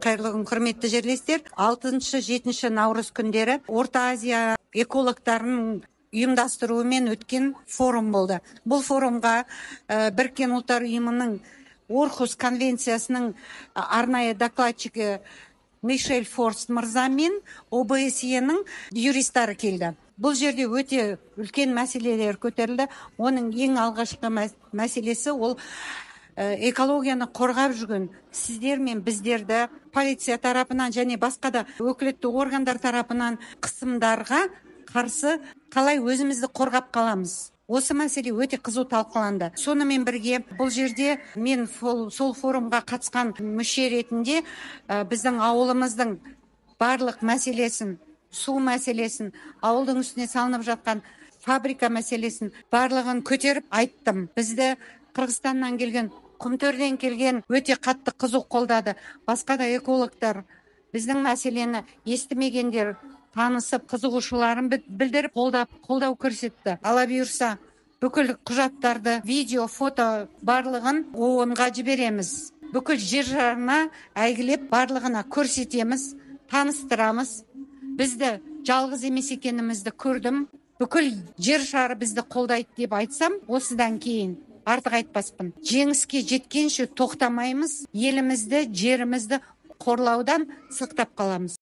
Қайырлы күн, құрметті жерлестер. 6-7 наурыз күндері Орта Азия экологтарының ұйымдастыруымен өткен форум болды. Бұл форумға Біріккен Ұлттар Ұйымының Орхус конвенциясының арнайы докладчигі Мишель Форст мырза мен ОБСЕ-нің юристтары келді. Бұл жерде өте үлкен мәселелер көтерілді. Оның ең алғашқы мәселесі ол экологияны қорғап жүрген сіздер мен біздерді полиция тарапынан және басқа да өкілетті органдар тарапынан қысымдарға қарсы қалай өзімізді қорғап қаламыз. Осы мәселе өте қызу талқыланды. Сонымен бірге бұл жерде мен сол форумға қатысқан мүше ретінде біздің ауылымыздың барлық мәселесін, су мәселесін, ауылдың үстіне салынып жатқан фабрика мәселесін барлығын көтеріп айттым. Бізді Қырғызстаннан келген, Құмтөрден келген өте қатты қызу қолдады. Басқа да экологтар, біздің мәселені естімегендер танысып, қызығушыларын білдіріп, қолдау көрсетті. Алла бұйырса, бүкіл құжаттарды, видео, фото барлығын ООН-ға жібереміз. Бүкіл жер шарына әйгілеп, барлығына көрсетеміз, таныстырамыз. Бізді жалғыз емес екенімізді көрдім. Бүкіл жер шары бізді қолдайды деп айтсам, осыдан кейін артық айтпаспын. Жеңіске жеткенше тоқтамаймыз, елімізді, жерімізді қорлаудан сақтап қаламыз.